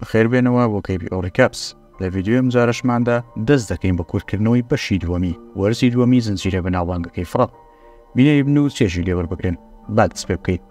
بەخێربێنەوە بۆ KBO Recaps. لە ڤیدیۆی ئەمجارەشماندا دەست دەکەین بە کورتکردنەوەی بەشی دووەمی وەرزی دووەمی زنجیرە بەناوبانگەکەی فڕەت. بینەری بن و چێژی لێ وەربگرن. با دەست پێ بکەین.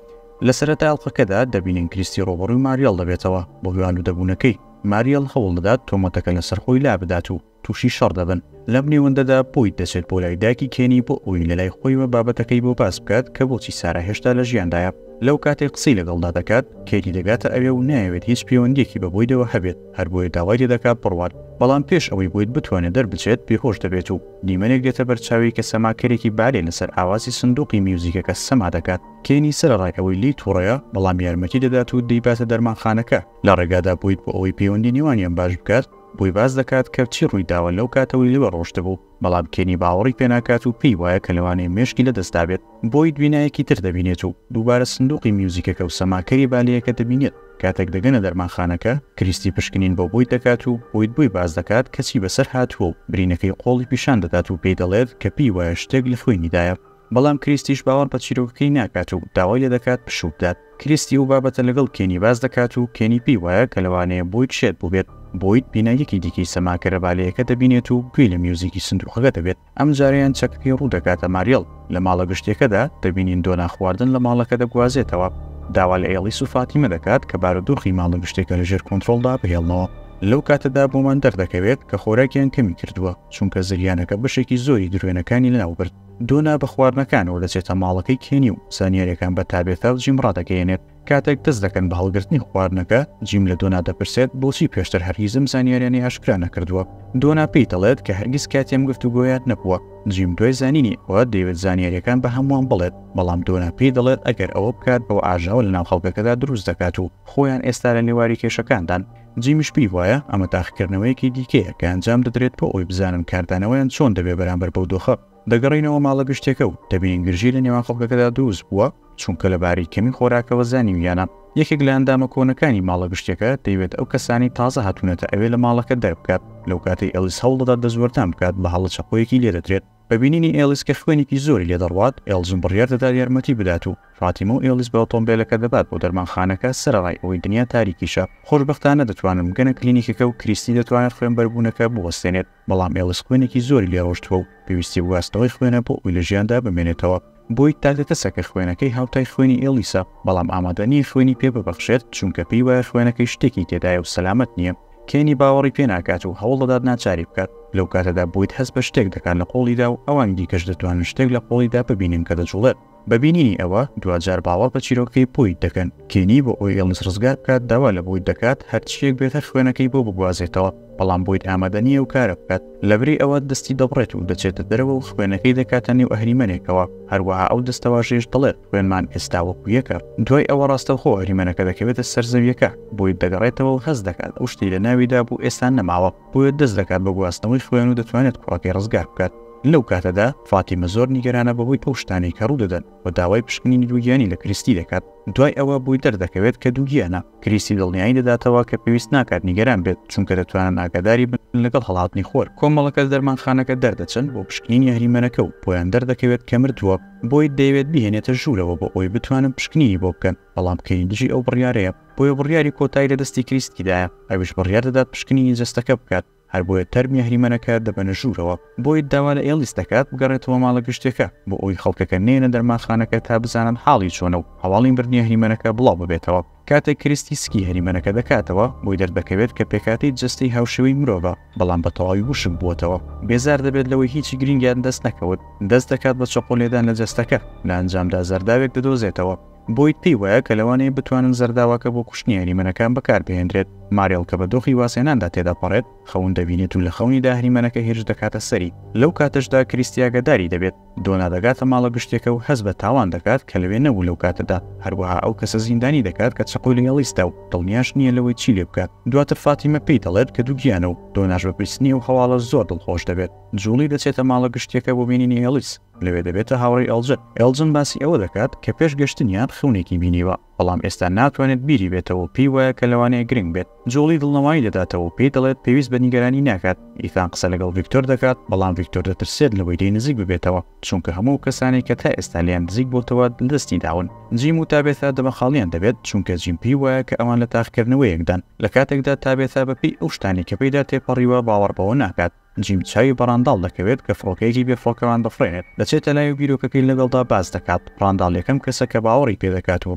لە سەرەتای ئەڵقەکەدا دەبینین کریستی ڕووبەڕووی ماریێڵ دەبێتەوە بەهۆی ئالوودەبوونەکەی. ماریێڵ هەوڵدەدات تۆمەتەکە لەسەر خۆی لابدات و تووشی شەڕ دەبن. لەم نێوەندەدا بۆید دەچێت بۆ لای دایکی کێنی بۆ ئەوەی لەلای خۆیەوە بابەتەکەی بۆ باس بکات کە بۆچی سارا هێشتا لە ژیاندایە. لەو کاتەی قسەی لەگەڵدا دەکات، کێنی دەگاتە ئەوێ و نایەوێت هیچ پەیوەندییەکی بە بۆیدەوە هەبێت، هەر بۆیە داوای لێدەکات بڕوات. بەڵام پێش ئەوەی بۆید بتوانێت دەربچێت، بێهۆش دەبێت و دیمەنێک دێتە بەرچاوی کە سەماکەرێکی بالێ لەسەر ئاوازی سندوقی میوزیکەکە سەما دەکات. کێنی سەرەڕای ئەوەی لێی توڕەیە، بەڵام یارمەتی دەدات و دەیباتە دەرمانخانەکە. لە ڕێگادا بۆید بۆ ئەوەی پەیوەندی نێوانیان باش بکات، بۆی باس دەکات کە چی ڕوویداوە لەو کاتەوەی لەوێ ڕۆشتبوو، بەڵام کێنی باوەڕی پێناکات و پێی وایە کە لەوانەیە مێشکی لەدەستدابێت. بۆید بینایەکی تر دەبینێت و دووبارە سندوقی میوزیکەکە و سەماکەری بالێیەکە دەبینێت. کاتێک دەگەنە دەرمانخانەکە، کریستی پشکنین بۆ بۆید دەکات و بۆید بۆی باس دەکات کە چی بەسەر هاتووە و برینەکەی قۆڵی پیشان دەدات و پێی دەڵێت کە پێی وایە شتێک لە خوێنیدایە. بەڵام کریستیش باوەڕ بە چیرۆکەکەی ناکات و داوای لێدەکات پشوو بدات. کریستی ئەو بابەتە لەگەڵ کێنی باس دەکات و کێنی پێی وایە کە لەوانەیە بۆید شێت بووبێت. بۆید بیناییەکی دیکەی سەماکەرە بالێیەکە دەبینێت و گوێی لە میوزیکی سندوقەکە دەبێت. ئەمجارەیان چەکەکەی ڕوو دەکاتە ماریێڵ. لە ماڵە گشتییەکەدا دەبینین دۆنا خواردن لە ماڵەکە دەگوازێتەوە. داوا لە ئێڵیس و فاتیمە دەکات کە بارودۆخی ماڵە گشتییەکە لەژێر کۆنترۆڵدا بهێڵنەوە. لەو کاتەدا بۆمان دەردەکەوێت کە خۆراکیان کەمی کردووە، چونکە زریانەکە بەشێکی زۆری دروێنەکانی لەناوبرد. دۆنا بە خواردنەکانەوە دەچێتە ماڵەکەی کێنی و زانیارییەکان بە تابێثا و جیم ڕادەگەیەنێت. کاتێک دەست دەکەن بە هەڵگرتنی خواردنەکە، جیم لە دۆنا دەپرسێت بۆچی پێشتر هەرگیز ئەم زانیاریانەی ئاشکرا نەکردووە. دۆنا پێی دەڵێت کە هەرگیز کاتی ئەم گفتوگۆیە نەبووە. جیم دوای زانینی ئەوە دەیەوێت زانیارییەکان بە هەمووان بڵێت، بەڵام دۆنا پێی دەڵێت ئەگەر ئەوە بکات ئەوە ئاژاوە لەناو خەڵکەکەدا دروست دەکات و خۆیان ئێستا لە لێواری کێشەکاندان. جیمیش پێی وایە ئەمە تاقیکردنەوەیەکی دیکەیە کە ئەنجام دەدرێت بۆ ئەوەی بزانن کاردانەوەیان چۆن دەبێت بەرامبەر بەو دۆخە. دەگەڕێینەوە ماڵە گشتیەکە و دەبینین گرژی لە نێوان خەڵکەکەدا دروست بووە، چونکە لەبارەی کەمی خۆراکەوە زانیویانە. یەکێک لە ئەندامە کۆنەکانی ماڵە گشتیەکە دەیەوێت ئەو کەسانەی تازە هاتوونەتە ئەوێ لە ماڵەکە دەربکات، لەو کاتەی ئێڵیس هەوڵدەدات دەستوەردان بکات بە هەڵە چەقۆیەکی لێدەدرێت. بە بینینی ئێڵیس کە خوێنێکی زۆری لێدەڕوات، ئێڵجن بڕیار دەدات یارمەتی بدات و فاتیمە و ئێڵیس بە ئۆتۆمبێلەکە دەبات بۆ دەرمانخانەکە، سەرەڕای ئەوەی دنیا تاریکیشە. خۆشبەختانە دەتوانن بگەنە کلینیکەکە و کریستی دەتوانێت خوێنبەربوونەکە بوەستێنێت. بەڵام ئێڵیس خوێنێکی زۆری لێ ڕۆشتووە و پێویستی بە گواستنەوەی خوێنە بۆ ئەوەی لە ژیاندا بمێنێتەوە. بۆید تاکە کەسە کە خوێنەکەی هاوتای خوێنی ئێڵیسە، بەڵام ئامادە نییە خوێنی پێ ببەخشێت چونکە پێی وایە خوێنەکەی شتێکی تێدایە و سەلامەت نییە. کێنی باوەڕی پێ ناکات و هەوڵ دەدات ناچاری بکات. لەو کاتەدا بۆید هەست بە شتێک دەکات لە قۆڵیدا و ئەوانی دیکەش دەتوانن شتێک لە قۆڵیدا ببینن کە دەجوڵێت. بە بینینی ئەوە، دواجار باوەڕ بە چیرۆکەکەی بۆید دەکەن. کێنی بۆ ئەوەی ئێڵیس ڕزگار بکات، داوا لە بۆید دەکات هەرچییەک بێت هەر خوێنەکەی بۆ بگوازێتەوە، بەڵام بۆید ئامادە نییە ئەو کارە بکات. لەبری ئەوە دەستی دەبڕێت و دەچێتە دەرەوە و خوێنەکەی دەکاتە نێو ئەهریمەنێکەوە، هەروەها ئەو دەستەواژەیەش دەڵێت، خوێنمان ئێستا وەکو یەکە. دوای ئەوە ڕاستەوخۆ ئەهریمەنەکە دەکەوێتە سەر زەوییەکە، بۆید دەگەڕێتەوە و هەست دەکات ئەو شتەی لەناویدا بوو ئێستا نەماوە. بۆیە دەست دەکات بە گواستنەوەی خوێن و دەتوانێت کوڕەکەی ڕزگار بکات. لەو کاتەدا فاتیمە زۆر نیگەرانە بەهۆی ئەو شتانەی کە ڕوودەدەن و داوای پشکنینی دووگیانی لە کریستی دەکات. دوای ئەوە بۆی دەردەکەوێت کە دووگیانە. کریستی دڵنیایی دەداتەوە کە پێویست ناکات نیگەران بێت چونکە دەتوانن ئاگاداری بن لەگەڵ هەڵاتنی خۆر. کۆمەڵەکە لە دەرمانخانەکە دەردەچن بۆ پشکنینی ئەهریمەنەکە و بۆیان دەردەکەوێت کە مردووە. بۆید دەیەوێت بیهێنێتە ژوورەوە بۆ ئەوەی بتوانن پشکنینی بۆ بکەن، بەڵام کەین دژی ئەو بڕیارەیە. بۆیە بڕیاری کۆتایی لە دەستی کریستیدایە، ئەویش بڕیار دەدات پشکنینی جەستەکە بکات، هەر بۆیە تەرمی ئەهریمەنەکە دەبەنە ژوورەوە. بۆید داوا لە ئێڵیس دەکات بگەڕێتەوە ماڵە گشتیەکە، بۆ ئەوەی خەڵکەکە نەیەنە دەرمانخانەکە تا بزانن حاڵی چۆنە و هەواڵی مردنی ئەهریمەنەکە بڵاو ببێتەوە. کاتێک کریستی سکی هەریمەنەکە دەکاتەوە، بۆی دەردەکەوێت کە پێکهاتەی جەستەی هاوشێوەی مرۆڤە، بەڵام بە تەواوی وشک بووەتەوە. بێزار دەبێت لەوەی هیچی گرینگیان دەست نەکەوت. دەست دەکات بە چەقۆ لێدان لە جەستەکە، لە ئەنجامدا زەرداوێک دەدۆزێتەوە. بۆید پێی وایە کە لەوانەیە بتوانن زەرداواکە بۆ کوشتنی هەریمەنەکان بەکاربهێنرێت. ماریڵ کە بە دۆخی وازهێناندا تێدەپەڕێت، خەون دەبینێت و لە خەونیدا هەریمەنەکە هێرش دەکاتە سەری. لەو کاتەشدا کریستی ئاگاداری دەبێت. دۆنا دەگاتە ماڵە گشتیەکە و هەست بە تاوان دەکات کە لەوێ نەبوو لەو کاتەدا، هەروەها ئەو کەسە زیندانی دەکات کە چەقۆی لە ئێڵیس دا و دڵنیاش نییە لەوەی چی لێ بکات. دواتر فاتیمە پێی دەڵێت کە دووگیانە و دۆناش بە بیستنی ئەو هەواڵە زۆر دڵخۆش دەبێت. جوڵی دەچێتە ماڵە گشتیەکە بۆ بینینی ئێڵیس. لەوێ دەبێتە هاوڕێی ئێڵجن. ئێڵجن باسی ئەوە دەکات کە پێش گەشتنیان خەونێکی بینیوە. بەڵام ئێستا ناتوانێت بیری بێتەوە و پێی وایە کە لەوانەیە گرنگ بێت. جوڵی دڵنەوایی دەداتەوە و پێی دەڵێت پێویست بە نیگەرانی ناکات. ئیثان قسە لەگەڵ ڤیکتۆر دەکات، بەڵام ڤیکتۆر دەترسێت لەوەی لێی نزیک ببێتەوە، چونکە هەموو ئەو کەسانەی کە تا ئێستا لێیان نزیک بۆتەوە لەدەستی داون. جیم و تابێثا دەمەقاڵیان دەبێت، چونکە جیم پێی وایە کە ئەوان لە تاقیکردنەوەیەکدان، لە کاتێکدا تابێثا بەپێی ئەو شتانەی کە پێیدا تێپەڕیوە باوەڕ بەوە ناکات. جیم چاوی بە ڕانداڵ دەکەوێت کە فڕۆکەیەکی بێفڕۆکەوان دەفڕێنێت. دەچێتە لای و بیرۆکەکەی لەگەڵدا باس دەکات. ڕانداڵ یەکەم کەسە کە باوەڕی پێدەکات و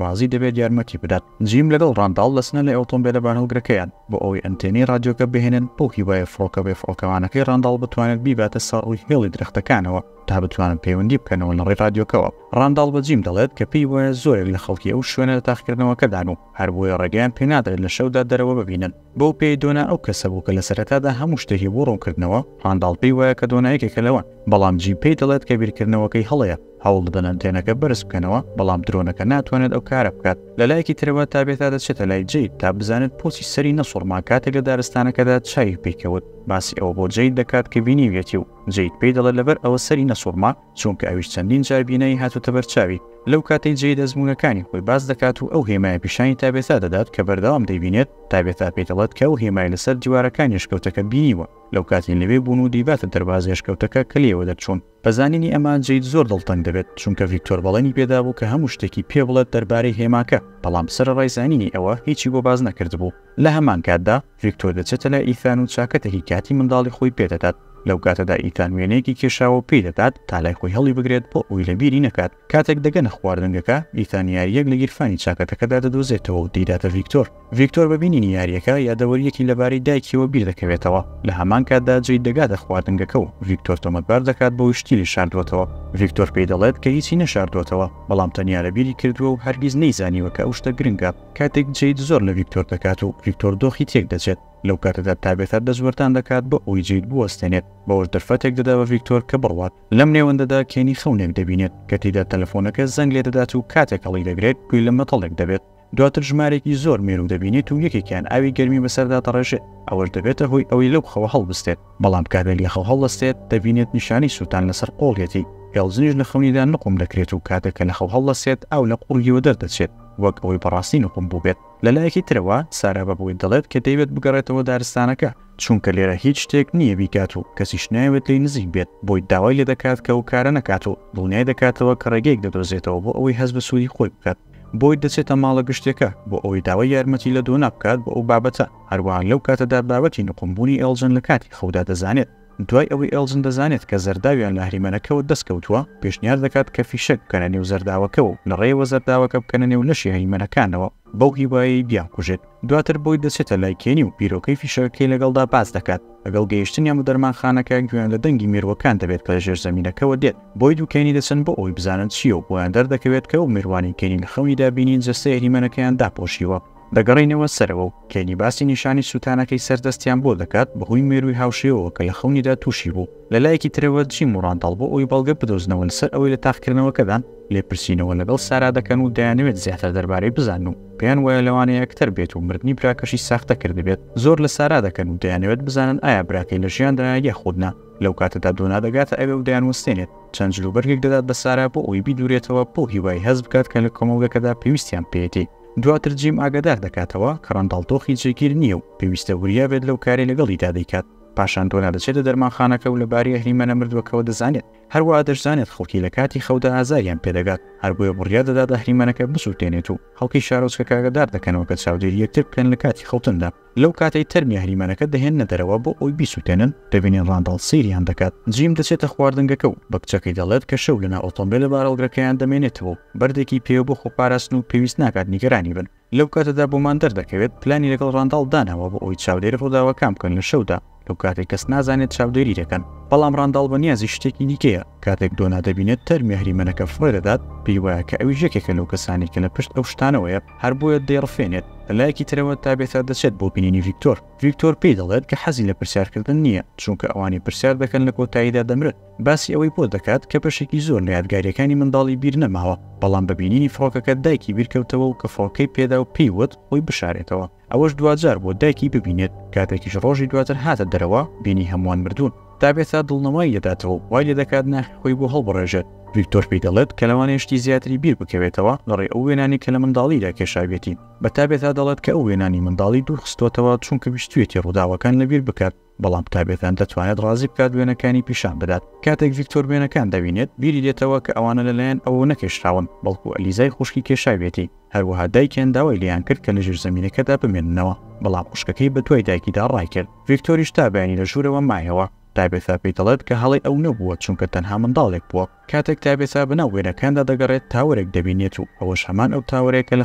ڕازی دەبێت یارمەتی بدات. جیم لەگەڵ ڕانداڵ دەچنە لای ئۆتۆمبێلە بارهەڵگرەکەیان بۆ ئەوەی ئەنتێنەی ڕادیۆکە بهێنن، بەو هیوایە فڕۆکە بێفڕۆکەوانەکەی ڕانداڵ بتوانێت بیباتە سەر ڕووی هێڵی درەختەکانەوە تا بتوانن پەیوەندی بکەنەوە لە ڕێی ڕادیۆکەوە. ڕانداڵ بە جیم دەڵێت کە پێی وایە زۆرێک لە خەڵکی ئەو شوێنە لە تاقیکردنەوەکەدان و هەر بۆیە ڕێگەیان پێنادرێت لە شەودا دەرەوە ببینن. بەو پێیەی دۆنا ئەو کەسە بوو کە لە سەرەتادا هەموو شتێکی بۆ ڕوونکردنەوە، ڕانداڵ پێی وایە کە دۆنا یەکێکە لەوان، بەڵام جیم پێی دەڵێت کە بیرکردنەوەکەی هەڵەیە. هەوڵ دەدەن ئەنتێنەکە بەرز بکەنەوە، بەڵام درۆنەکە ناتوانێت ئەو کارە بکات. لە لایەکی ترەوە تابێتا دەچێتە لای جەید تا بزانێت بۆچی سەری نەسوڕما کاتێک لە دارستانەکەدا چاوی پێی کەوت. باسی ئەوە بۆ جەید دەکات کە بینیویەتی و جەید پێی دەڵێت لەبەر ئەوە سەری نەسوڕما چونکە ئەویش چەندین جار بینایی هاتۆتە بەر چاوی. لەو کاتەی جەید ئەزموونەکانی خۆی باس دەکات و ئەو هێمایە پیشانی تابێتا دەدات کە بەردەوام دەیبینێت، تابێتا پێی دەڵێت کە ئەو هێمای لەسەر دیوارەکانی ئەشکەوتەکە بینیوە لەو کاتەی لەوێ بوون و دەیباتە دەروازەی ئەشکەوتەکە کە لێیەوە دەرچوون. بە زانینی ئەمە جەید زۆر دڵتەنگ دەبێت، چونکە ڤیکتۆر بەڵێنی پێدابوو کە هەموو شتێکی پێ بڵێت دەربارەی هێماکە، بەڵام سەرەڕای زانینی ئەوە هیچی بۆ باس نەکردبوو. لە هەمان کاتدا ڤیکتۆر دەچێتە لای ئیثان و چاکەتێکی کاتی منداڵی خۆی پێدەدات. لەو کاتەدا ئیثان وێنەیەکی کێشاوە و پێی دەدات تا لای خۆی هەڵیبگرێت بۆ ئەوەی لەبیری نەکات. کاتێک دەگەنە خواردنگەکە، ئیثان یارییەک لە گیرفانی چاکەتەکەدا دەدۆزێتەوە و دەیداتە ڤیکتۆر. ڤیکتۆر بە بینینی یارییەکە یادەوەرییەکی لەبارەی دایکیەوە بیردەکەوێتەوە، لە هەمان کاتدا جەید دەگاتە خواردنگەکە و ڤیکتۆر تۆمەتبار دەکات بەوەی شتی لێ شاردووەتەوە. ڤیکتۆر پێی دەڵێت کە هیچی نەشاردووەتەوە، بەڵام تەنیا لەبیری کردووە و هەرگیز نەیزانیوە کە ئەو شتە گرنگە. کاتێک جەید زۆر لە ڤیکتۆر دەکات و ڤیکتۆر دۆخی تێکدەچێت، لەو کاتەدا تابێتا دەستوەردان دەکات بۆ ئەوەی جەید بوەستێنێت، بەوەش دەرفەتێک دەدا بە ڤیکتۆر کە بڕوات. لەم نێوەندەدا کێنی خەونێک دەبینێت کە تێیدا تەلەفۆنەکە زەنگ لێدەدات و کاتێک هەڵیدەگرێت گوێی لە مەتەڵێک دەبێت. دواتر ژمارەیەکی زۆر مێروو دەبینێت و یەکێکیان ئاوی گەرمی بەسەردا دەڕێژێت، ئەوەش دەبێتە هۆی ئەوەی لەو خەوە هەڵبستێت، بەڵام کاتێک لە خەو هەڵدەستێت دەبینێت نیشانەی سووتان لەسەر قۆڵیەتی، ئێڵجنیش لە خەونیدا نوقم دەکرێت و کاتێک کە لە خەو هەڵدەستێت ئاو لە قوڕگیەوە دەردەچێت وەک ئەوەی بەڕاستی نوقم بووبێت. لە لایەکی ترەوە سارا بە بۆید دەڵێت کە دەیەوێت بگەڕێتەوە دارستانەکە، چونکە لێرە هیچ شتێک نییە بیکات و کەسیش نایەوێت لێی نزیک بێت، بۆید داوای لێدەکات کە ئەو کارە نەکات و دڵنیای دەکاتەوە کە ڕێگەیەک دەدۆزێتەوە بۆ ئەوەی هەست بە سوودی خۆی بکات. بۆید دەچێتە ماڵە گشتیەکە بۆ ئەوەی داوای یارمەتی لە دۆنا بکات بۆ ئەو بابەتە، هەروەها لەو کاتەدا بابەتی نوقمبوونی ئێڵجن لە کاتی خەودا دەزانێت. دوای ئەوەی ئێڵجن دەزانێت کە زەرداویان لە ئەهریمەنەکەوە دەستکەوتووە، پێشنیار دەکات کە فیشەک بکەنە نێو زەرداوەکەوە و لە ڕێیەوە زەرداوەکە بکەنە نێو لەشی هەریمەنەکانەوە بەو هیوایەی بیانکوژێت. دواتر بۆید دەچێتە لای کێنی و بیرۆکەی فیشەکەکەی لەگەڵدا باس دەکات. لەگەڵ گەیشتنیان بە دەرمانخانەکە گوێیان لە دەنگی مێرووەکان دەبێت کە لە ژێرزەمینەکەوە دێت. بۆید و کێنی دەچن بۆ ئەوەی بزانن چییە و بۆیان دەردەکەوێت کە ئەو مێرووانەی کێنی لە خەونیدا بینین جەستەی ئەهریمەنەکەیان داپۆشیوە. دەگەڕێنەوە سەرەوە و کێنی باسی نیشانەی سووتانەکەی سەر دەستیان بۆ دەکات بەهۆی مێرووی هاوشێوەوە کە لە خەونیدا تووشی بوو. لە لایەکی ترەوە جیم و ڕانداڵ بۆ ئەوەی بەڵگە بدۆزنەوە لەسەر ئەوەی لە تاقیکردنەوەکەدان، لێپرسینەوە لەگەڵ سارا دەکەن و دەیانەوێت زیاتر دەربارەی بزانن و پێیان وایە لەوانەیە ئەکتەر بێت و مردنی براکەشی ساختە کردبێت. زۆر لە سارا دەکەن و دەیانەوێت بزانن ئایا براکەی لە ژیاندایە یاخود نا. لەو کاتەدا دۆنا دەگاتە ئەوێ و دەیانوەستێنێت. چەند جلوبەرگێک دەدات بە سارا بۆ ئەوەی بیدورێتەوە بەو هیوای هەست بکات کە لە کۆمەڵگەکەدا پێویستیان پێیەتی. دواتر جیم ئاگادار دەکاتەوە کە ڕانداڵ دۆخی جێگیر نییە و پێویستە وریا بێت لەو کارەی لەگەڵیدا دەیکات. پاشان دۆنا دەچێتە دەرمانخانەکە و لەبارەی ئەهریمەنە مردووەکەوە دەزانێت. هەروەها دەشزانێت خەڵکی لە کاتی خەودا ئازاریان پێدەگات، هەر بۆیە بڕیار دەدات ئەهریمەنەکە بسووتێنێت و خەڵکی شارۆچکەکە ئاگادار دەکەنەوە کە چاودێری یەکتر بکەن لە کاتی خەوتندا. لەو کاتەی تەرمی ئەهریمەنەکە دەهێننە دەرەوە بۆ ئەوەی بیسووتێنن، دەبینین ڕانداڵ سەیریان دەکات. جیم دەچێتە خواردنگەکە و بە کچەکەی دەڵێت کە شەو لەناو ئۆتۆمبێلە بارهەڵگرەکەیان دەمێنێتەوە و بەردێکی پێیە بۆ خۆپاراستن و پێویست ناکات نیگەرانی بن. لەو کاتەدا بۆمان دەردەکەوێت پلانی لەگەڵ ڕانداڵ داناوە بۆ ئەوەی چاودێری ڕووداوەکان بکەن لە شەودا، لەو کاتەی کەس نازانێت چاودێری دەکەن. بەڵام ڕانداڵ بە نیازی شتێکی دیکەیە، کاتێک دۆنا دەبینێت تەرمی ئەهریمەنەکە فڕێ دەدات، پێی وایە کە ئەویش یەکێکە لەو کەسانەی کە لە پشت ئەو شتانەوەیە، هەر بۆیە دەیڕفێنێت. لە لایەکی ترەوە تابێتا دەچێت بۆ بینینی ڤیکتۆر. ڤیکتۆر پێی دەڵێت کە حەزی لە پرسیارکردن نییە، چونکە ئەوانەی پرسیار دەکەن لە کۆتاییدا دەمرن. باسی ئەوەی بۆ دەکات کە بەشێکی زۆر لە یادگارییەکانی منداڵی بیر نەماوە، بەڵام بە بینینی فڕۆکەکە دایکی بیرکەوتەوە و کە فڕۆکەی پێدا و پێی وت خۆی بشارێتەوە. ئەوەش دواجار بووە دایکی ببینێت، کاتێکیش ڕۆژی دواتر هاتە دەرەوە بینی هەمووان مردوون. تابێتا دڵنەوایی دەداتەوە و وای لێدەکات ناخی خۆی بۆ هەڵبڕێژێت. ڤیکتۆر پێی دەڵێت کە لەوانەیە شتی زیاتری بیر بکەوێتەوە لەڕێی ئەو وێنانەی کە لە منداڵیدا کێشاویەتی. بە تابێتا دەڵێت کە ئەو وێنانەی منداڵی دوور خستۆتەوە چونکە ویستویەتی ڕووداوەکان لەبیر بکات، بەڵام تابێتا دەتوانێت ڕازی بکات وێنەکانی پیشان بدات. کاتێک ڤیکتۆر وێنەکان دەبینێت، بیری دێتەوە کە ئەوانە لەلایەن ئەوەوە نەکێشراون، بەڵکو ئەلیزای خوشکی کێشاویەتی. هەروەها دایکیان داوای لێیان کرد کە لە ژێرزەمینەکەدا بمێننەوە، بەڵام خوشکەکەی بەدوای دایکیدا ڕایکرد. ڤیکتۆریش تا بەیانی لە ژوورەوە مایەوە. تابێتا پێی دەڵێت کە هەڵەی ئەو نەبووە چونکە تەنها منداڵێک بووە. کاتێک تابێتا بەناو وێنەکاندا دەگەڕێت تاوەرێک دەبینێت و ئەوەش هەمان ئەو تاوەرەیە کە لە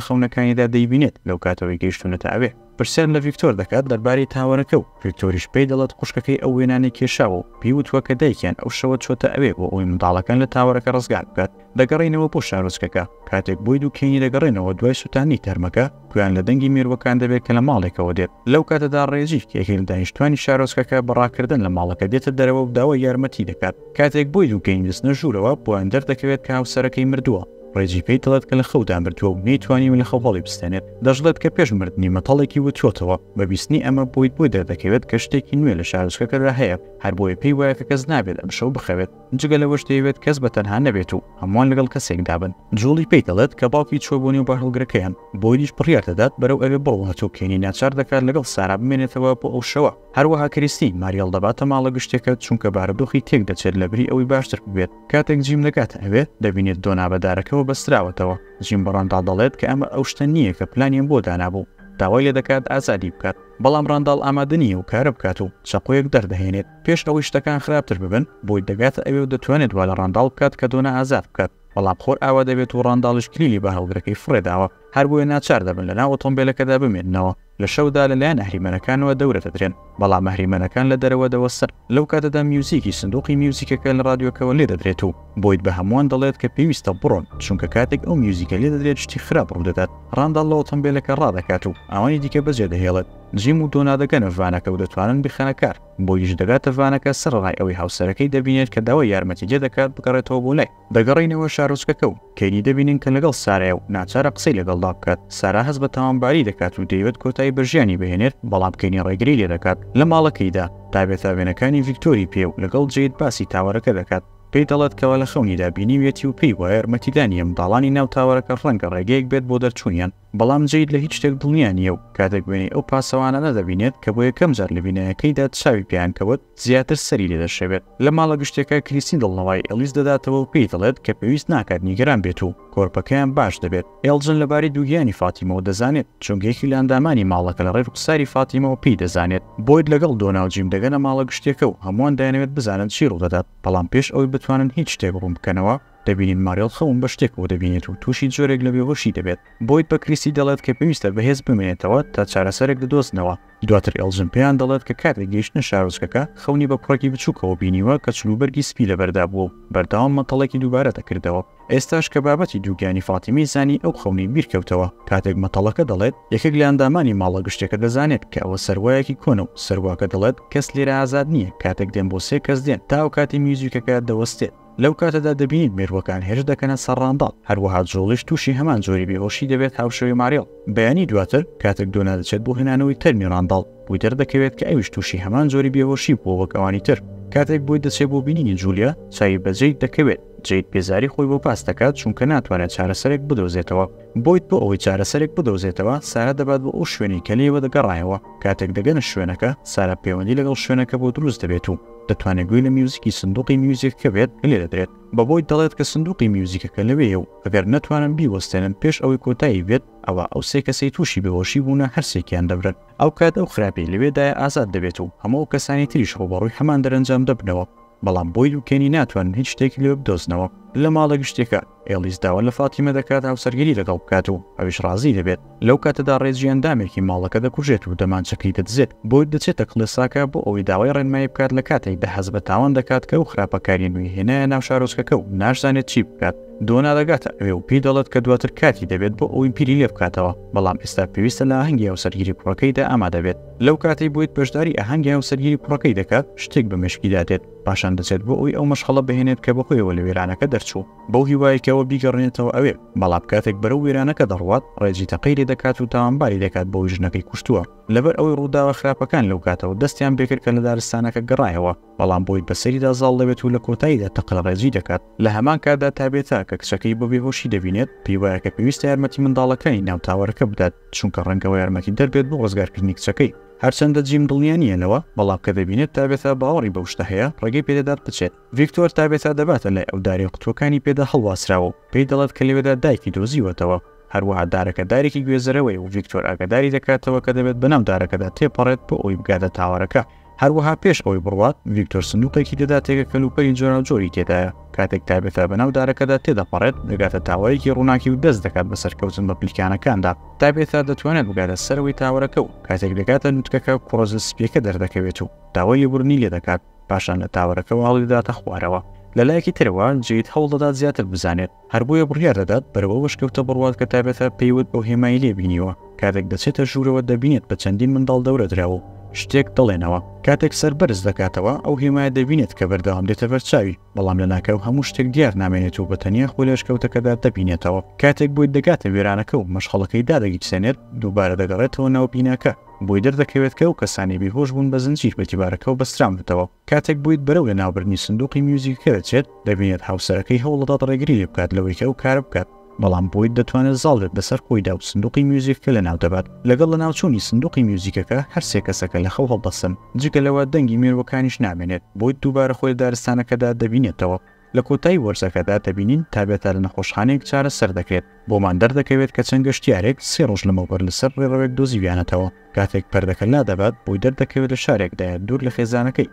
خەونەکانیدا دەیبینێت لەو کاتەوەی گەیشتوونەتە ئەوێ. پرسیار لە ڤیکتۆر دەکات دەربارەی تاوەرەکە و ڤیکتۆریش پێی دەڵێت خوشکەکەی ئەو وێنانەی کێشاوە و پێی وتووە کە دایکیان ئەو شەوە چۆتە ئەوێ بۆ ئەوەی منداڵەکان لە تاوەرەکە ڕزگار بکات. دەگەڕێینەوە بۆ شارۆچکەکە. کاتێک بۆید و کەینی دەگەڕێنەوە دوای سوتاندنی تەرمەکە، گوێیان لە دەنگی مێرووەکان دەبێت کە لە ماڵێکەوە دێت. لەو کاتەدا ڕێجی، کە یەکێک لە دانیشتوانی شارۆچکەکە، بە ڕاکردن لە ماڵەکە دێتە دەرەوە و داوای یارمەتی دەکات. کاتێک بۆید و کەینی دەچنە ژوورەوە، بۆیان دەردەکەوێت کە هاوسەرەکەی مردووە. ڕێجی پێی دەڵێت کە لە خەودا مردووە و نەیتوانیوە لە خەو هەڵیبستێنێت. دەشڵێت کە پێش مردنی مەتەڵێکی وتووەتەوە. بە بیستنی ئەمە بۆید بۆی دەردەکەوێت کە شتێکی نوێ لە شارۆچکەکەدا هەیە، هەر بۆیە پێی وایە کە کەس نابێت ئەمشەو بخەوێت. جگە لەوەش دەیەوێت کەس بە تەنها نەبێت و هەمووان لەگەڵ کەسێکدا بن. جوڵی پێی دەڵێت کە باوکی چووە بۆ نێو بارهەڵگرەکەیان، بۆیدیش بڕیار دەدات بەرەو ئەوێ بڕوات و کێنی ناچار دەکات لەگەڵ سارا بمێنێتەوە بۆ ئەو شەوە. هەروەها کریستی ماریێڵ دەباتە ماڵە گشتیەکە چونکە بارودۆخی تێک دەچێت لەبری ئەوەی باشتر ببێت. کاتێک جیم دەگاتە ئەوێ دەبینێت دۆنا بە دارەکەوە بەستراوەتەوە. جیم بە ڕانداڵ دەڵێت کە ئەمە ئەو شتە نییە کە پلانیان بۆ دانابوو. داوای لێدەکات ئازادی بکات. بەڵام ڕانداڵ ئامادە نییە ئەو کارە بکات و چەقۆیەک دەردەهێنێت. پێش ئەوەی شتەکان خراپتر ببن، بۆید دەگاتە ئەوێ و دەتوانێت وا لە ڕانداڵ بکات کە دۆنا ئازاد بکات، بەڵام خۆر ئاوا دەبێت و ڕانداڵیش کلیلی بارهەڵگرەکەی فڕێداوە، هەربۆیە ناچار دەبن لەناو ئۆتۆمبێلەکەدا بمێننەوە. لە شەودا لەلایەن ئەهریمەنەکانەوە دەورە دەدرێن، بەڵام ئەهریمەنەکان لە دەرەوە دەوەستن. لەو کاتەدا میوزیکی سندوقی میوزیکەکە لە ڕادیۆکەوە لێدەدرێت و بۆید بە هەمووان دەڵێت کە پێویستە بڕۆن، چونکە کاتێک ئەو میوزیکە لێدەدرێت شتی خراپ ڕوودەدات. ڕانداڵ لە ئۆتۆمبێلەکە ڕادەکات و ئەوانی دیکە بەجێدەهێڵێت. جیم و دۆنا دەگەنە ڤانەکە و دەتوانن بیخەنە کار. بۆیدیش دەگاتە ڤانەکە سەرەڕای ئەوەی هاوسەرەکەی دەبینێت کە داوای یارمەتی لێدەکات بگەڕێتەوە بۆ لای. دەگەڕێینەوە شارۆچکەکە و کەینی دەبینین کە لەگەڵ سارایە و ناچارە قسەی لەگەڵدا بکات. سارا هەست بە تاوانباری دەکات و دەیەوێت کۆتایی بە ژیانی بهێنێت، بەڵام کەینی ڕێگری لێدەکات. لە ماڵەکەیدا، تابێتا وێنەکانی ڤیکتۆری پێیە و لەگەڵ جەید باسی تاوەرەکە دەکات. پێی دەڵێت کەوا لە خەونیدا بینیویەتی و پێی وایە یارمەتیدانی منداڵانی ناو تاوەرەکە ڕەنگە ڕێگەیەک بێت بۆ دەرچوونیان. بەڵام جەید لە هیچ شتێک دڵنیا نییە و کاتێک وێنەی ئەو پاسەوانانە دەبینێت کە بۆ یەکەم جار لە بینایەکەیدا چاوی پێیان کەوت، زیاتر سەری لێ دەشێوێت. لە ماڵە گشتییەکە کریستین دڵنەوایی ئێلیس دەداتەوە و پێی دەڵێت کە پێویست ناکات نیگەران بێت و کۆرپەکەیان باش دەبێت. ئێڵجن لەبارەی دووگیانی فاتیمەوە دەزانێت، چونکە یەکێک لە ئەندامانی ماڵەکە لە ڕێی ڕوخساری فاتیمەوە پێی دەزانێت. بۆید لەگەڵ دۆنا و جیم دەگەنە ماڵە گشتییەکە و هەمووان دەیانەوێت بزانن چی ڕوودەدات، بەڵام پێش ئەوەی بتوانن هیچ شتێک ڕوون بکەنەوە، دەبینین ماریڵ خەون بە شتێکەوە دەبینێت و تووشی جۆرێک لە بێهۆشی دەبێت. بۆید بە کریستی دەڵێت کە پێویستە بەهێز بمێنێتەوە تا چارەسەرێک دەدۆزنەوە. دواتر ئێڵجن پێیان دەڵێت کە کاتێک گەیشتنە شارۆچکەکە، خەونی بە کوڕێکی بچووکەوە بینیوە کە جلوبەرگی سپی لەبەردا بووە و بەردەوام مەتەڵێکی دووبارە دەکردەوە. ئێستاش کە بابەتی دووگیانی فاتیمەی زانی ئەو خەونەی بیرکەوتەوە. کاتێک مەتەڵەکە دەڵێت، یەکێک لە ئەندامانی ماڵە گشتیەکە دەزانێت کە ئەوە سەروایەکی کۆنە و سەرواکە دەڵێت کەس لێرە ئازاد نییە، کاتێک دێن بۆ سێ کەس دێن تا ئەوکاتەی میوزیکەکە دەوەستێت. لەو کاتەدا دەبینین مێرووەکان هێرش دەکەنە سەر ڕانداڵ، هەروەها جۆڵیش تووشی هەمان جۆری بێهۆشی دەبێت هاوشێوەی ماریڵ. بەیانی دواتر کاتێک دۆنا دەچێت بۆ هێنانەوەی تەرمی ڕانداڵ، بۆی دەردەکەوێت کە ئەویش تووشی هەمان جۆری بێهۆشی بووە وەک ئەوانی تر. کاتێک بۆی دەچێت بۆ بینینی جولیا، چاوی بە جەید دەکەوێت. جەید بێزاری خۆی بۆ باس دەکات چونکە ناتوانێت چارەسەرێک بدۆزێتەوە. بۆید بۆ ئەوەی چارەسەرێک بدۆزێتەوە، سارا دەبات بۆ ئەو شوێنەی کە لێیەوە دەگەڕایەوە. کاتێک دەگەنە شوێنەکە، سارا پەیوەندی لەگەڵ شوێنەکە بۆ دروست دەبێت و دەتوانێت گوێی لە میوزیکی سندوقی میوزیکەکە بێت کە لێدەدرێت. بە بۆید دەڵێت کە سندوقی میوزیکەکە لەوێیە و ئەگەر نەتوانن بیوەستێنن پێش ئەوەی کۆتایی بێت، ئەوا ئەو سێ کەسەی تووشی بێهۆشی بوونە هەرسێکیان دەمرن. ئەوکات ئەو خراپەی لەوێدایە ئازاد دەبێت و هەموو ئەو کەسانی تریش ڕووبەڕووی هەمان دەرەنجام دەبنەوە. بەڵام بۆید و کێنی ناتوانن هیچ شتێکی لەوێ بدۆزنەوە. لە ماڵە گشتیەکە، ئێڵیس داوا لە فاتیمە دەکات هاوسەرگیری لەگەڵ بکات و ئەویش ڕازی دەبێت. لەو کاتەدا ڕێجی ئەندامێکی ماڵەکە دەکوژێت و دەمانچەکەی دەدزێت. بۆید دەچێتە کڵێساکە بۆ ئەوەی داوای ڕێنمایی بکات لە کاتێکدا هەست بە تاوان دەکات کە ئەو خراپەکاریە نوێی هێنایە ناو شارۆچکەکە و ناشزانێت چی بکات. دۆنا دەگاتە ئەوێ و پێی دەڵێت کە دواتر کاتی دەبێت بۆ ئەوەی بیری لێ بکاتەوە، بەڵام ئێستا پێویستە لە ئاهەنگی هاوسەرگیری کوڕەکەیدا ئامادە بێت. لەو کاتەی بۆید بەشداری ئاهەنگی هاوسەرگیری کوڕەکەی دەکات، شتێک بە مێشکیدا دێت، پاشان دەچێت بۆ ئەوەی ئەو مەشخەڵە بهێنێت کە بەهۆیەوە لە وێرانەکە دەرچوو، بەو هیوایەی کە ئەو لەوە بیگەڕێنێتەوە ئەوێ، بەڵام کاتێک بەرەو وێرانەکە دەڕوات، ڕێجی تەقەی لێ دەکات و تاوانباری دەکات بەوەی ژنەکەی کوشتووە. لەبەر ئەوەی ڕووداوە خراپەکان لەو کاتەوە دەستیان پێکرد کە لە دارستانەکە گەڕایەوە، بەڵام بۆید بەسەریدا زاڵ دەبێت و لە کۆتاییدا تەقە لە ڕێجی دەکات. لە هەمان کاتدا تابێتا کە کچەکەی بە بێهۆشی دەبینێت، پێی وایە کە پێویستە یارمەتی منداڵەکانی ناو تاوەرەکە بدات، چونکە ڕەنگە ئەوە یارمەتیدەر بێت بۆ ڕزگارکردنی کچەکەی. هەرچەندە جیم دڵنیا نییە لەوە، بەڵام کە دەبینێت تابێتا باوەڕی بەو شتە هەیە، ڕێگەی پێدەدات بچێت. ڤیکتۆر تابێتا دەباتە لای ئەو دارەی قوتووەکانی پێدا هەڵواسراوە و پێی دەڵێت کە لەوێدا دایکی دۆزیوەتەوە. هەروەها دارەکە دارێکی گوێزەرەوەیە و ڤیکتۆر ئاگاداری دەکاتەوە کە دەبێت بەناو دارەکەدا تێپەڕێت بۆ ئەوەی بگاتە تاوەرەکە. هەروەها پێش ئەوەی بڕوات، ڤیکتۆر سندوقێکی دەداتێ کە کەلوپەلی جۆراوجۆری تێدایە. کاتێک تابێتا بەناو دارەکەدا تێدەپەڕێت، دەگاتە تاوەرێکی ڕووناکی و دەست دەکات بە سەرکەوتن بە پلیکانەکاندا. تابێتا دەتوانێت بگاتە سەرەوەی تاوەرەکە و کاتێک دەگاتە لوتکەکە، کوڕە زل سپییەکە دەردەکەوێت و داوای لێبوردنی لێدەکات. پاشان لە تاوەرەکەوە هەڵیدەداتە خوارەوە. لە لایەکی ترەوە، جەید هەوڵدەدات زیاتر بزانێت. هەر بۆیە بڕیار دەدات بەرەو ئەو ئەشکەوتە بڕوات کە تابێتا پێی وت بەو هێمای لێ بینیوە. کاتێک دەچێتە ژوورەوە دەبینێت بە چەندین منداڵ دەورە دراوە و شتێک دەڵێنەوە. کاتێک سەر بەرز دەکاتەوە ئەو هێمایە دەبینێت کە بەردەوام دێتە بەر چاوی، بەڵام لەناکاو هەموو شتێک دیار نامێنێت و بە تەنیا خۆی لە ئەشکەوتەکەدا دەبینێتەوە. کاتێک بۆی دەگاتە وێرانەکە و مەشخەڵەکەی دادەگیرسێنێت، دووبارە دەگەڕێتەوە ناو بیناکە. بۆی دەردەکەوێت کە ئەو کەسانەی بێهۆش بوون بە زنجیر بە دیوارەکەوە بەستراونەتەوە. کاتێک بۆید بەرەو لەناوبردنی سندوقی میوزیکەکە دەچێت، دەبینێت هاوسەرەکەی هەوڵدەدات ڕێگری لێبکات لەوەی کە ئەو کارە بکات، بەڵام بۆید دەتوانێت زاڵ بێت بەسەر خۆیدا و سندوقی میوزیکەکە لەناودەبات. لەگەڵ لەناوچوونی سندوقی میوزیکەکە، هەر سێ کەسەکە لە خەو هەڵدەستن. جگە لەوە دەنگی مێرووەکانیش نامێنێت. بۆید دووبارە خۆی لە دارستانەکەدا دەبینێتەوە. لە کۆتایی وەرزەکەدا دەبینین تابێتا لە نەخۆشخانەیەک چارەسەر دەکرێت. بۆمان دەردەکەوێت کە چەند گەشتیارێک سێ ڕۆژ لەمەوبەر لەسەر ڕێڕەوێک دۆزیویانەتەوە. کاتێک پەردەکە لادەبات بۆی دەردەکەوێت لە شارێکدایە دوور لە خێزانەکەی.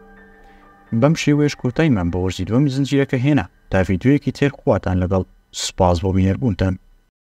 بەم شێوەیەش کۆتاییمان بە وەرزی دووەمی زنجیرەکە هێنا. تا ڤیدیۆیەکی تر خواتان لەگەڵ. سوپاس بۆ بینەربوونتان.